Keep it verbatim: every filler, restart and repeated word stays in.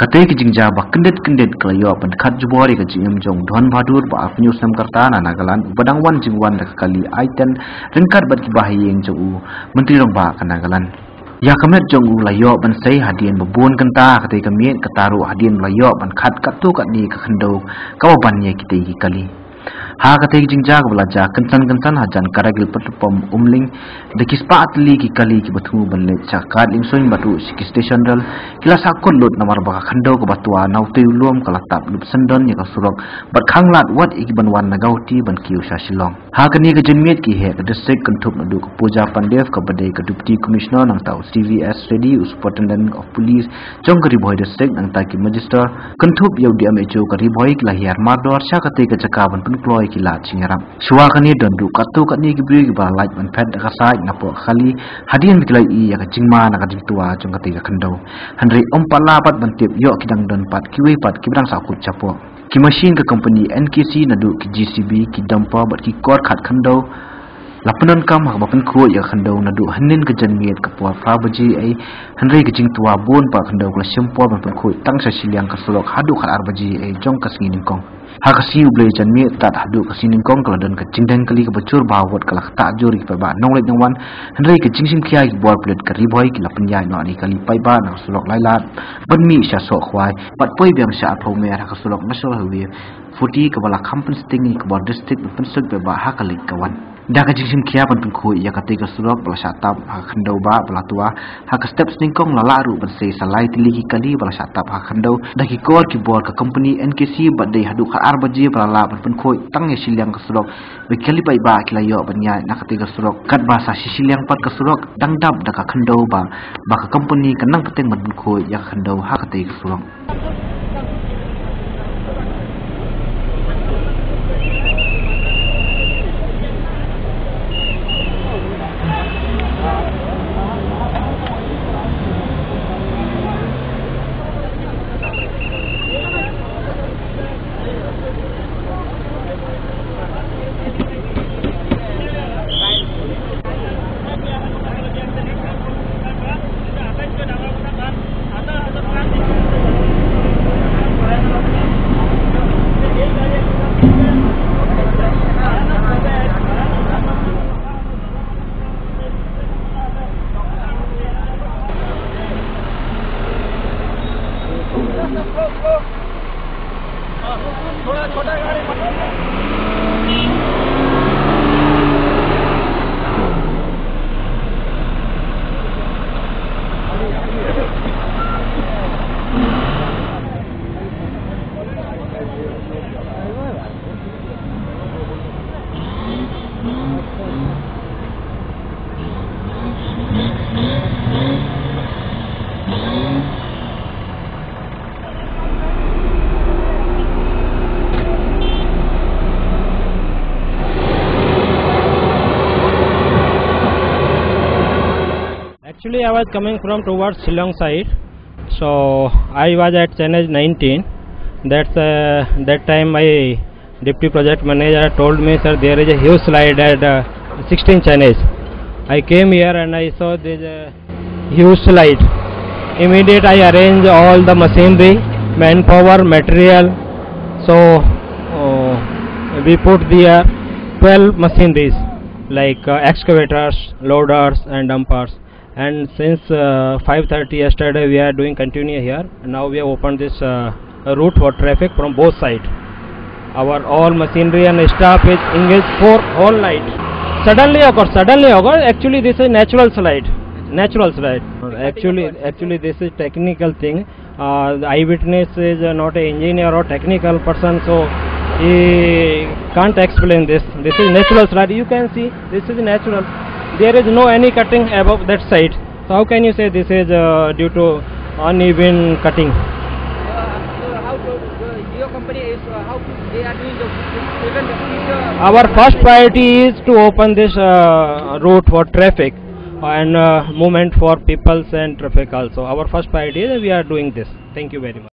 Katei ka jingjia ba kyndit kyndit ka la ïoh ban khat jubor ïa ka jingim jong u Dhon Bahadur ba arphew hynñiew snem ka rta na Nagaland, uba dang wan jingwan da ka kali I ten ryngkat bad ki bahaïing jong u Myntri Rangbah ka Nagaland. Ïa ka met jong u la ïoh ban sei hadien ba bun kynta, katei ka miet kata ruh hadien ba la ïoh ban khat katto katne ka khyndew kaba ban ïa kitei ki kali. Ha katei ka jingjia kaba la jia kynsan kynsan hajan Karagil Petrol Pump Umling, da ki spah tylli ki kali kiba thmu ban leit sha ka Kad Liengsuiñ bad ruh sha ki station rel, ki la sahkut lut namar ba ka khyndew kaba twa na utei u lum ka la tap lup syndon ïa ka surok bad khanglad wat ïa ki ban wan na Guwahati ban kiew sha Shillong. Ha kane ka janmiet ki heh ka district kynthup naduh ka Pooja Pandev kaba dei ka Deputy Commissioner, nangta u C V S Reddy u Superintendent of Police jong ka Ri Bhoi District, nangta ki Magistrate kynthup ïa u D M H O ka Ri Bhoi ki la hiar mardor sha katei ka jaka ban pynkloi ïa ki lad jingïarap. Shuwa kane don ruh katto katne ki briew kiba la lait ban phet da ka sait napoh ka kali hadien ba ki la ïohi ïa ka jingma na ka jingtwa jong katei ka khyndew. Hynrei ym pat lah pat ban tip ïoh ki dang don pat kiwei pat kiba dang sahkut shapoh. Ki mashin ka company N K C naduh ki J C B, ki dumper bad ki kor khat khyndew la pyndonkam ha kaba pynkhuid ïa ka khyndew naduh hynnin ka janmiet ka por phra baje ei, hynrei ka jingtwa bun pat ka khyndew ka la shim por ban pynkhuid tang sha shiliang ka surok haduh khatar baje ei jong ka sngi nyngkong. Ha ka sngi U Blei janmiet tad haduh ka sngi nyngkong ka la don ka jingdeng kali kaba jur bha wat ka la ktah jur ïa ki paidbah nongleit nongwan, hynrei ka jingshim khia ki bor pulit ka Ri Bhoi ki la pynïaid noh ïa ki kali paidbah na ka surok Lailad ban mih sha Sohkhwai bad poi biang sha arphew mer ha ka surok National Highway forty kaba la kham pynsting ïa ki bor district ban pynsuit paidbah ha ka leit ka wan. Da ka jingshim khia ban pynkhuid ïa katei ka surok ba la shah tap ha ka khyndew ba ba la twa, ha ka step snyngkong la lah ruh ban sei sa lai tylli ki kali ba la shah tap ha ka khyndew da ki kor ki bor ka company N K C bad dei haduh khatar baje ba la lah ban pynkhuid tang ïa shiliang ka surok. Ba ki kali paidbah ki la ïoh ban ïaid na katei ka surok katba sa shi shiliang pat ka surok dang dap da ka khyndew ba, ba ka company ka nang pateng ban pynkhuid ïa ka khyndew ha katei ka surok. Actually, I was coming from towards Shillong side. So I was at Chainedge nineteen. That's uh, that time my deputy project manager told me, "Sir, there is a huge slide at uh, sixteen Chainedge." I came here and I saw this uh, huge slide. Immediate, I arrange all the machinery, manpower, material. So uh, we put there twelve machineries like uh, excavators, loaders, and dumpers. And since uh, five thirty yesterday, we are doing continue here. Now we have opened this uh, route for traffic from both sides. Our all machinery and staff is engaged for whole night. Suddenly occur, suddenly occur. Actually, this is natural slide. Natural slide. Actually, actually, this is technical thing. Uh, the eyewitness is uh, not an engineer or technical person, so he can't explain this. This is natural slide. You can see this is natural. There is no any cutting above that side. So how can you say this is uh, due to uneven cutting? Uh, so how to, uh, your company is uh, how to, they are doing the prevent the future? Our first priority is to open this uh, route for traffic and uh, movement for peoples and traffic also. Our first priority is we are doing this. Thank you very much.